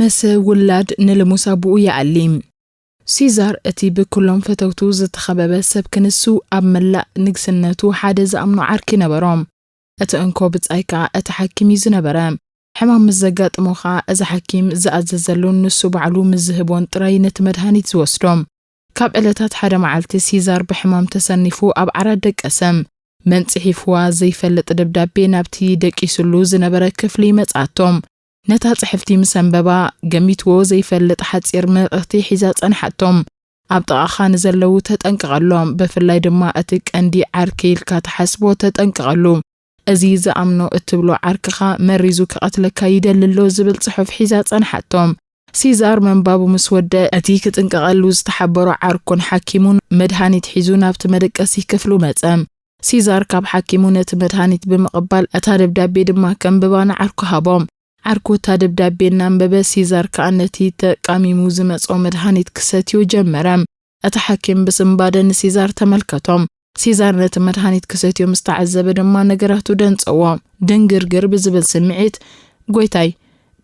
ርእሲ ውላድ ንልሙስ ኣቦኡ ይኣሊ። ሲዛር እቲ ብኩሎም ፈተውቱ ዝተኸበበ ሰብ ክንሱ፣ ኣብ መላእ ንግስነቱ ሓደ ዝኣምኖ ዓርኪ ነበሮም። እቲ እንኮ ብጻይ ከኣ እቲ ሓኪም እዩ ዝነበረ። ሕማም ምስ ዘጋጥሞ ከኣ እዚ ሓኪም ዝኣዘዘሉን ንሱ ባዕሉ ምስ ዝህቦን ጥራይ ነቲ መድሃኒት ዝወስዶ። ካብ ዕለታት ሓደ መዓልቲ ሲዛር ብሕማም ተሰኒፉ ኣብ ዓራት ደቀሰ። መን ጽሒፍዋ ዘይፈልጥ ደብዳቤ ናብቲ ደቂሱሉ ዝነበረ ክፍሊ መጻቶም። ነታ ጽሕፍቲ ምስ ኣንበባ፣ ገሚትዎ ዘይፈልጥ ሓጺር መልእኽቲ ሒዛ ጸንሓቶም። ኣብ ጥቓኻ ንዘለዉ ተጠንቀቐሎም፣ ብፍላይ ድማ እቲ ቀንዲ ዓርከይ ኢልካ ትሓስቦ ተጠንቀቐሉ። እዚ ዝኣምኖ እትብሎ ዓርክኻ መሪዙ ክቐትለካ ይደሊ ኣሎ ዝብል ጽሑፍ ሒዛ ጸንሓቶም። ሲዛር መንባቡ ምስ ወደ፣ እቲ ክጥንቀቐሉ ዝተሓበሮ ዓርኩን ሓኪሙን መድሃኒት ሒዙ ናብቲ መደቀሲ ክፍሉ መጸ። ሲዛር ካብ ሓኪሙ ነቲ መድሃኒት ብምቕባል፣ እታ ደብዳቤ ድማ ከንብባ ንዓርኩ ሃቦ። ዓርኩ እታ ደብዳቤ እናንበበ፣ ሲዛር ከኣ ነቲ ተቃሚሙ ዝመጾ መድሃኒት ክሰትዮ ጀመረ። እቲ ሓኪም ብስንባደ ንሲዛር ተመልከቶ። ሲዛር ነቲ መድሃኒት ክሰትዮ ምስ ተዓዘበ ድማ ነገራቱ ደንጸዎ። ድንግርግር ብዝብል ስምዒት፣ "ጎይታይ፣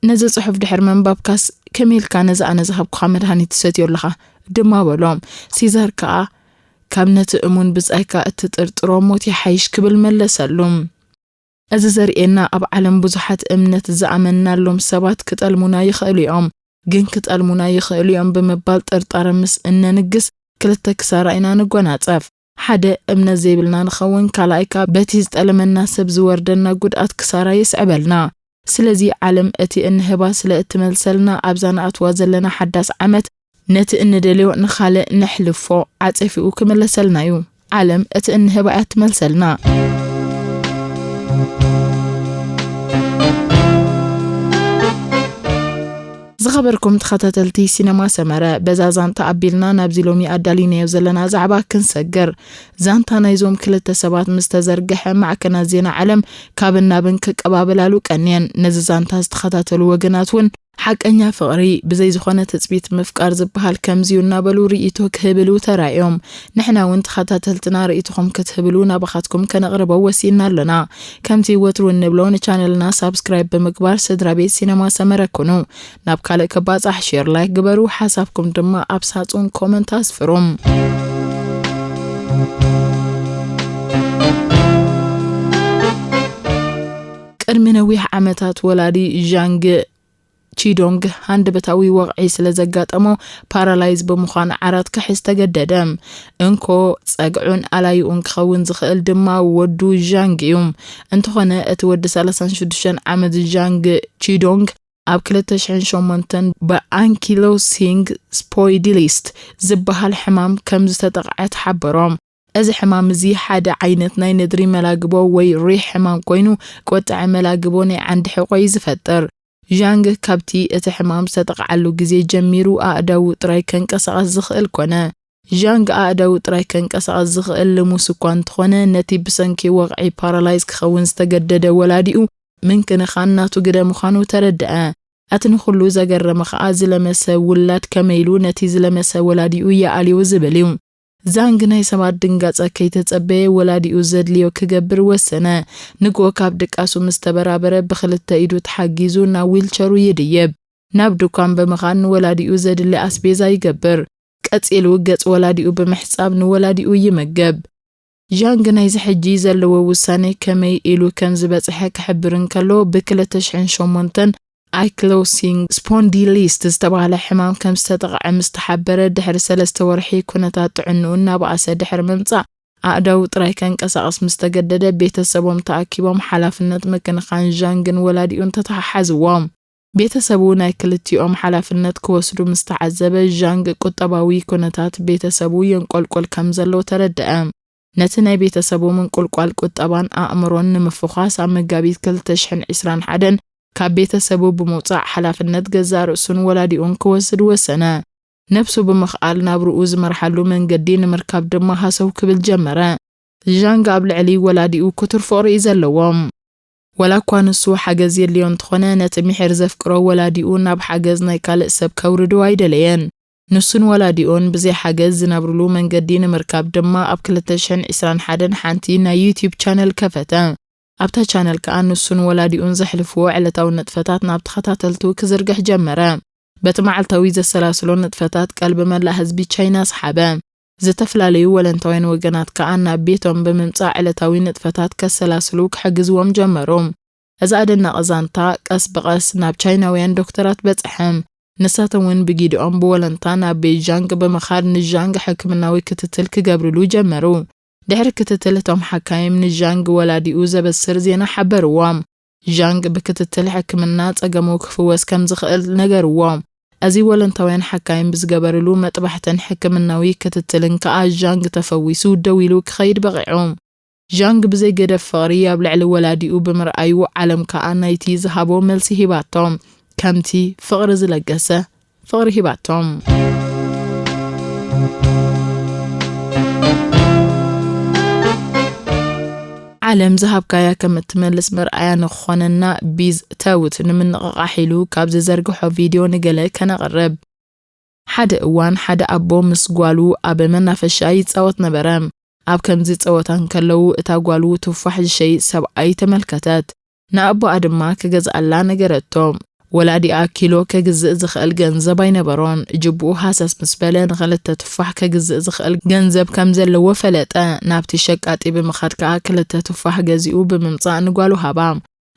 ነዚ ጽሑፍ ድሕሪ ምንባብካስ ከመይ ኢልካ ነዚ ኣነ ዝሃብኩኻ መድሃኒት ትሰትዮ ኣለኻ?" ድማ በሎ። ሲዛር ከኣ፣ "ካብ ነቲ እሙን ብጻይካ እትጥርጥሮ ሞት ይሓይሽ" ክብል መለሰሉ። እዚ ዘርእየና ኣብ ዓለም ብዙሓት እምነት ዝኣመንናሎም ሰባት ክጠልሙና ይኽእሉ እዮም፣ ግን ክጠልሙና ይኽእሉ እዮም ብምባል ጥርጣረ ምስ እነንግስ ክልተ ክሳራ ኢና ንጎናጸፍ። ሓደ እምነት ዘይብልና ንኸውን፣ ካልኣይ ከኣ በቲ ዝጠለመና ሰብ ዝወርደና ጉድኣት ክሳራ የስዕበልና። ስለዚ ዓለም እቲ እንህባ ስለ እትመልሰልና ኣብዛ ንኣትዋ ዘለና ሓዳስ ዓመት ነቲ እንደልዮ ንኻልእ ነሕልፎ ዓጸፊኡ ክምለሰልና እዩ። ዓለም እቲ እንህባ እያ ትመልሰልና። ዝኸበርኩም ተኸታተልቲ ሲነማ ሰመረ፣ በዛ ዛንታ ኣቢልና ናብዚ ሎሚ ኣዳሊናዮ ዘለና ዛዕባ ክንሰግር። ዛንታ ናይዞም ክልተ ሰባት ምስ ተዘርግሐ፣ ማዕከናት ዜና ዓለም ካብን ናብን ክቀባበላሉ ቀንየን። ነዚ ዛንታ ዝተኸታተሉ ወገናት እውን፣ ሓቀኛ ፍቕሪ ብዘይ ዝኾነ ትጽቢት ምፍቃር ዝበሃል ከምዚ'ዩ እናበሉ ርእይቶ ክህብሉ ተራእዮም። ንሕና እውን ተኸታተልትና ርእይቶኹም ክትህብሉ ናባኻትኩም ከነቕርቦ ወሲና ኣሎና። ከምቲ ወትሩ እንብሎ ንቻነልና ሳብስክራይብ ብምግባር ስድራ ቤት ሲነማ ሰመረ ኩኑ። ናብ ካልእ ክባጻሕ ሼር፣ ላይክ ግበሩ። ሓሳብኩም ድማ ኣብ ሳጹን ኮመንት ኣስፍሩ። ቅድሚ ነዊሕ ዓመታት ወላዲ ዣንግ ቺዶንግ ሃንደበታዊ ወቕዒ ስለ ዘጋጠሞ ፓራላይዝ ብምዃን ዓራት ክሕዝ ተገደደ። እንኮ ጸግዑን ኣላይኡን ክኸውን ዝኽእል ድማ ወዱ ዣንግ እዩ። እንተኾነ እቲ ወዲ ሰላሳን ሽዱሽተን ዓመት ዣንግ ቺዶንግ ኣብ ክልተ ሽሕን ሸሞንተን ብኣንኪሎሲንግ ስፖይዲሊስት ዝበሃል ሕማም ከም ዝተጠቕዐ ተሓበሮም። እዚ ሕማም እዚ ሓደ ዓይነት ናይ ነድሪ መላግቦ ወይ ሪሕ ሕማም ኮይኑ፣ ቆጥዐ መላግቦ ናይ ዓንዲ ሕቖ እዩ ዝፈጥር። ዣንግ ካብቲ እቲ ሕማም ዝተጠቕዓሉ ግዜ ጀሚሩ ኣእዳዉ ጥራይ ከንቀሳቐስ ዝኽእል ኮነ። ዣንግ ኣእዳዉ ጥራይ ከንቀሳቐስ ዝኽእል ልሙስ እኳ እንተኾነ፣ ነቲ ብሰንኪ ወቕዒ ፓራላይዝ ክኸውን ዝተገደደ ወላዲኡ ምንክንኻን ናቱ ግደ ምዃኑ ተረድአ። እቲ ንኹሉ ዘገረመ ኸኣ ዝለመሰ ውላድ ከመይ ኢሉ ነቲ ዝለመሰ ወላዲኡ ይኣልዮ ዝብል እዩ። ዛንግ ናይ ሰባት ድንጋጸ ከይተጸበየ ወላዲኡ ዘድልዮ ክገብር ወሰነ። ንግሆ ካብ ድቃሱ ምስ ተበራበረ ብኽልተ ኢዱ ተሓጊዙ ናብ ዊልቸሩ ይድይብ። ናብ ድኳን ብምኻድ ንወላዲኡ ዘድሊ ኣስቤዛ ይገብር። ቀጺሉ ገጽ ወላዲኡ ብምሕጻብ ንወላዲኡ ይምግብ። ዣንግ ናይዚ ሕጂ ዘለዎ ውሳኔ ከመይ ኢሉ ከም ዝበጽሐ ክሕብር እንከሎ፣ ብ ክልተ ሽሕን ሸሞንተን ኣይክሎሲንግ ስፖንዲሊስት ዝተባህለ ሕማም ከም ዝተጠቕዐ ምስ ተሓበረ፣ ድሕሪ ሰለስተ ወርሒ ኩነታት ጥዕንኡ እናበኣሰ ድሕሪ ምምጻእ፣ ኣእዳዉ ጥራይ ከንቀሳቕስ ምስ ተገደደ፣ ቤተሰቦም ተኣኪቦም ሓላፍነት ምክንኻን ዣንግን ወላዲኡን ተተሓሓዝዎም። ቤተሰቡ ናይ ክልቲኦም ሓላፍነት ክወስዱ ምስ ተዓዘበ፣ ዣንግ ቁጠባዊ ኩነታት ቤተሰቡ የንቆልቁል ከም ዘሎ ተረድአ። ነቲ ናይ ቤተሰቡ ምንቁልቋል ቁጠባን ኣእምሮን ንምፍዃስ፣ ኣብ መጋቢት ክልተ ሽሕን ዕስራን ሓደን ካብ ቤተሰቡ ብምውጻእ፣ ሓላፍነት ገዛእ ርእሱን ወላዲኡን ክወስድ ወሰነ። ነብሱ ብምኽኣል ናብርኡ ዝመርሓሉ መንገዲ ንምርካብ ድማ ሃሰው ክብል ጀመረ። ዣንግ ኣብ ልዕሊ ወላዲኡ ክቱር ፍቕሪ እዩ ዘለዎ። ወላ እኳ ንሱ ሓገዝ የድልዮ እንተኾነ፣ ነቲ ምሒር ዘፍቅሮ ወላዲኡ ናብ ሓገዝ ናይ ካልእ ሰብ ከውርዶ ኣይደለየን። ንሱን ወላዲኡን ብዘይ ሓገዝ ዝነብርሉ መንገዲ ንምርካብ ድማ፣ ኣብ ክልተ ሽሕን ዕስራን ሓደን ሓንቲ ናይ ዩትዩብ ቻነል ከፈተ። ኣብታ ቻነል ከኣ ንሱን ወላዲኡን ዘሕልፍዎ ዕለታዊ ንጥፈታት ናብ ተኸታተልቱ ክዝርግሕ ጀመረ። በቲ መዓልታዊ ዘሰላስሎ ንጥፈታት ቀልቢ መላእ ህዝቢ ቻይና ሰሓበ። ዝተፈላለዩ ወለንታውያን ወገናት ከኣ ናብ ቤቶም ብምምጻእ ዕለታዊ ንጥፈታት ከሰላስሉ ክሕግዝዎም ጀመሩ። እዚ ኣደናቒ ዛንታ ቀስ ብቐስ ናብ ቻይናውያን ዶክተራት በጽሐ። ንሳቶም እውን ብጊድኦም ብወለንታ ናብ ቤይጃንግ ብምኻድ ንዣንግ ሕክምናዊ ክትትል ክገብርሉ ጀመሩ። ድሕሪ ክትትል እቶም ሓካይም ንዣንግ ወላዲኡ ዘበስር ዜና ሓበርዎም። ዣንግ ብክትትል ሕክምና ጸገሙ ክፍወስ ከም ዝኽእል ነገርዎ። እዚ ወለንታውያን ሓካይም ብዝገበርሉ መጥባሕትን ሕክምናዊ ክትትልን ከኣ ዣንግ ተፈዊሱ ደው ኢሉ ክኸይድ በቒዑ። ዣንግ ብዘይ ገደብ ፍቕሪ ኣብ ልዕሊ ወላዲኡ ብምርኣዩ ዓለም ከኣ ናይቲ ዝሃቦ መልሲ ሂባቶ። ከምቲ ፍቕሪ ዝለገሰ ፍቕሪ ሂባቶ። ዓለም ዝሃብካያ ከም እትመልስ መርኣያ ንኽኾነና ቢዝ ተውት ንምንቕቓሕ ኢሉ ካብ ዝዘርግሖ ቪድዮ ንገለ ከነቕርብ። ሓደ እዋን ሓደ ኣቦ ምስ ጓሉ ኣብ መናፈሻ ይጻወት ነበረ። ኣብ ከምዚ ጸወታ እንከለዉ እታ ጓሉ ቱፋሕ ዝሸይጥ ሰብኣይ ተመልከተት። ንኣቦኣ ድማ ክገዝኣላ ነገረቶ። ወላዲኣ ኪሎ ከግዝእ ዝኽእል ገንዘብ ኣይነበሮን። ጅቡኡ ሃሰስ ምስ በለ ንኽልተ ቱፋሕ ከግዝእ ዝኽእል ገንዘብ ከም ዘለዎ ፈለጠ። ናብቲ ሸቃጢ ብምኻድ ከኣ ክልተ ቱፋሕ ገዚኡ ብምምጻእ ንጓሉ ሃባ።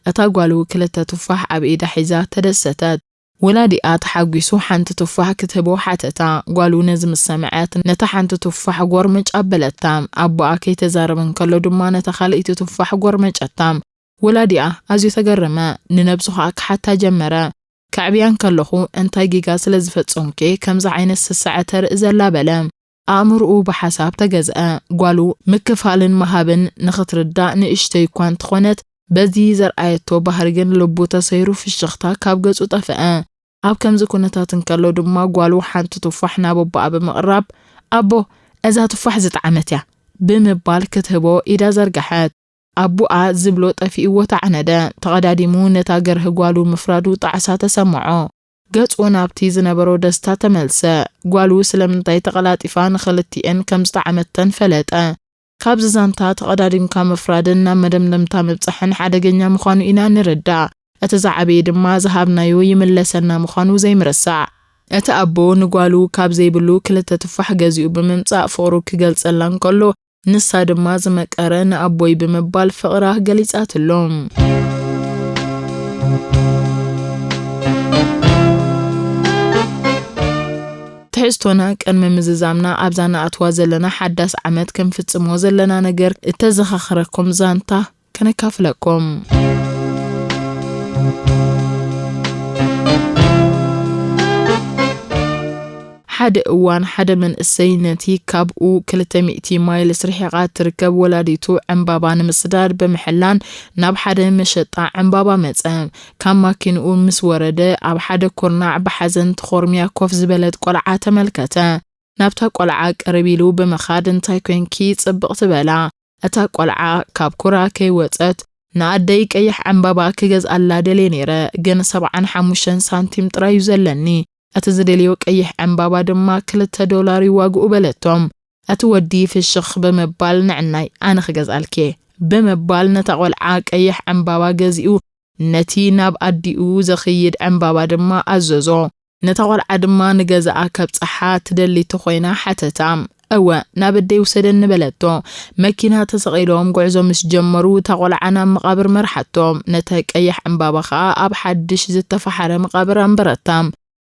እታ ጓሉ ክልተ ቱፋሕ ኣብ ኢዳ ሒዛ ተደሰተት። ወላዲኣ ተሓጒሱ ሓንቲ ቱፋሕ ክትህቦ ሓተታ። ጓሉ ነዚ ምስ ሰምዐት ነታ ሓንቲ ቱፋሕ ጎርምጭ ኣበለታ። ኣቦኣ ከይተዛረበ እንከሎ ድማ ነታ ካልኣይቲ ቱፋሕ ጎርመጨታ። ወላዲኣ ኣዝዩ ተገረመ። ንነብሱ ኸኣ ክሓታ ጀመረ። ከዕብያ እንከለኹ እንታይ ጌጋ ስለ ዝፈጸምኩ'የ ከምዚ ዓይነት ስስዐ ተርኢ ዘላ በለ። ኣእምሮኡ ብሓሳብ ተገዝአ። ጓሉ ምክፋልን ምሃብን ንኽትርዳእ ንእሽተይ እኳ እንተኾነት፣ በዚ ዘርኣየቶ ባህሪ ግን ልቡ ተሰይሩ ፍሽኽታ ካብ ገጹ ጠፍአ። ኣብ ከምዚ ኩነታት እንከሎ ድማ ጓሉ ሓንቲ ቱፋሕ ናብ ኣቦኣ ብምቕራብ፣ "ኣቦ፣ እዛ ቱፋሕ ዝጠዓመት እያ" ብምባል ክትህቦ ኢዳ ዘርግሐት። ኣቦኣ ዝብሎ ጠፊእዎ ተዓነደ። ተቐዳዲሙ ነታ ገርሂ ጓሉ ምፍራዱ ጣዕሳ ተሰምዖ። ገጹ ናብቲ ዝነበሮ ደስታ ተመልሰ። ጓሉ ስለምንታይ ተቐላጢፋ ንኽልቲኤን ከም ዝጠዓመተን ፈለጠ። ካብዚ ዛንታ ተቐዳዲምካ ምፍራድን ናብ መደምደምታ ምብጻሕን ሓደገኛ ምዃኑ ኢና ንርዳእ። እቲ ዝዓበየ ድማ ዝሃብናዮ ይምለሰና ምዃኑ ዘይምርሳዕ። እቲ ኣቦ ንጓሉ ካብ ዘይብሉ ክልተ ቱፋሕ ገዚኡ ብምምጻእ ፍቕሩ ክገልጸላ እንከሎ፣ ንሳ ድማ ዝመቀረ ንኣቦይ ብምባል ፍቕራ ገሊጻትሉ። ትሕዝቶና ቅድሚ ምዝዛምና ኣብዛ ንኣትዋ ዘለና ሓዳስ ዓመት ክንፍጽሞ ዘለና ነገር እተዘኻኽረኩም ዛንታ ከነካፍለኩም። ሓደ እዋን ሓደ መንእሰይ ነቲ ካብኡ ክልተ ሚእቲ ማይልስ ርሒቓ እትርከብ ወላዲቱ ዕምባባ ንምስዳድ ብምሕላን ናብ ሓደ መሸጣ ዕምባባ መጸ። ካብ ማኪንኡ ምስ ወረደ ኣብ ሓደ ኩርናዕ ብሓዘን ተኾርምያ ኮፍ ዝበለት ቆልዓ ተመልከተ። ናብታ ቆልዓ ቅርብ ኢሉ ብምኻድ "እንታይ ኮንኪ ጽብቕቲ?" በላ። እታ ቆልዓ ካብ ኩራ ከይወጸት "ንኣደይ ቀይሕ ዕምባባ ክገዝኣላ ደልየ ነይረ፣ ግን ሰብዓን ሓሙሽተን ሳንቲም ጥራይ እዩ ዘለኒ። እቲ ዝደልዮ ቀይሕ ዕምባባ ድማ ክልተ ዶላር እዩ ዋግኡ" በለቶ። እቲ ወዲ ፍሽኽ ብምባል "ንዕናይ ኣነ ክገዝኣልኪ እየ" ብምባል ነታ ቆልዓ ቀይሕ ዕምባባ ገዚኡ ነቲ ናብ ኣዲኡ ዘኽይድ ዕምባባ ድማ ኣዘዞ። ነታ ቆልዓ ድማ ንገዛኣ ከብጽሓ ትደሊ እንተኾይና ሓተታ። "እወ፣ ናብ ኣደይ ውሰደኒ" በለቶ። መኪና ተሰቒሎም ጉዕዞ ምስ ጀመሩ እታ ቆልዓ ናብ መቓብር መርሓቶ። ነቲ ቀይሕ ዕምባባ ኸኣ ኣብ ሓድሽ ዝተፈሓረ መቓብር ኣንበረታ።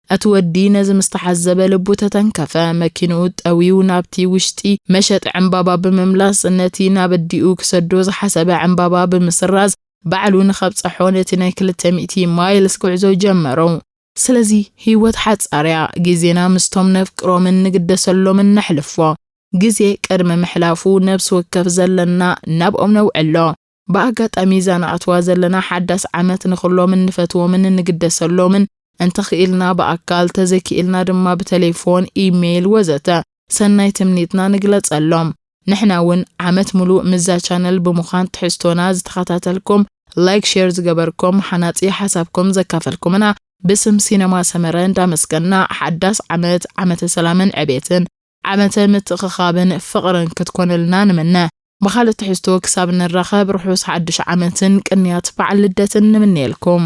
እቲ ወዲ ነዚ ምስ ተዓዘበ ልቡ ተተንከፈ። መኪንኡ ጠውዩ ናብቲ ውሽጢ መሸጢ ዕምባባ ብምምላስ ነቲ ናብ ኣዲኡ ክሰዶ ዝሓሰበ ዕምባባ ብምስራዝ ባዕሉ ንኸብጽሖ ነቲ ናይ ክልተ ሚእቲ ማይልስ ጉዕዞ ጀመሮ። ስለዚ ህይወት ሓጻር እያ። ግዜና ምስቶም ነፍቅሮምን ንግደሰሎምን ነሕልፎ። ግዜ ቅድሚ ምሕላፉ ነብሲ ወከፍ ዘለና ናብኦም ነውዕሎ። ብኣጋጣሚ እዛ ንኣትዋ ዘለና ሓዳስ ዓመት ንኹሎም እንፈትዎምን እንግደሰሎምን እንተኽኢልና ብኣካል፣ ተዘይክኢልና ድማ ብቴሌፎን፣ ኢሜይል ወዘተ ሰናይ ትምኒትና ንግለጸሎም። ንሕና እውን ዓመት ሙሉእ ምስዛ ቻነል ብምዃን ትሕዝቶና ዝተኸታተልኩም፣ ላይክ፣ ሼር ዝገበርኩም፣ ሃናጺ ሓሳብኩም ዘካፈልኩምና ብስም ሲነማ ሰመረ እንዳመስገና፣ ሓዳስ ዓመት ዓመተ ሰላምን ዕቤትን ዓመተ ምትእኽኻብን ፍቕርን ክትኮነልና ንምነ። ብኻልእ ትሕዝቶ ክሳብ ንራኸብ ርሑስ ሓድሽ ዓመትን ቅንያት በዓል ልደትን ንምነየልኩም።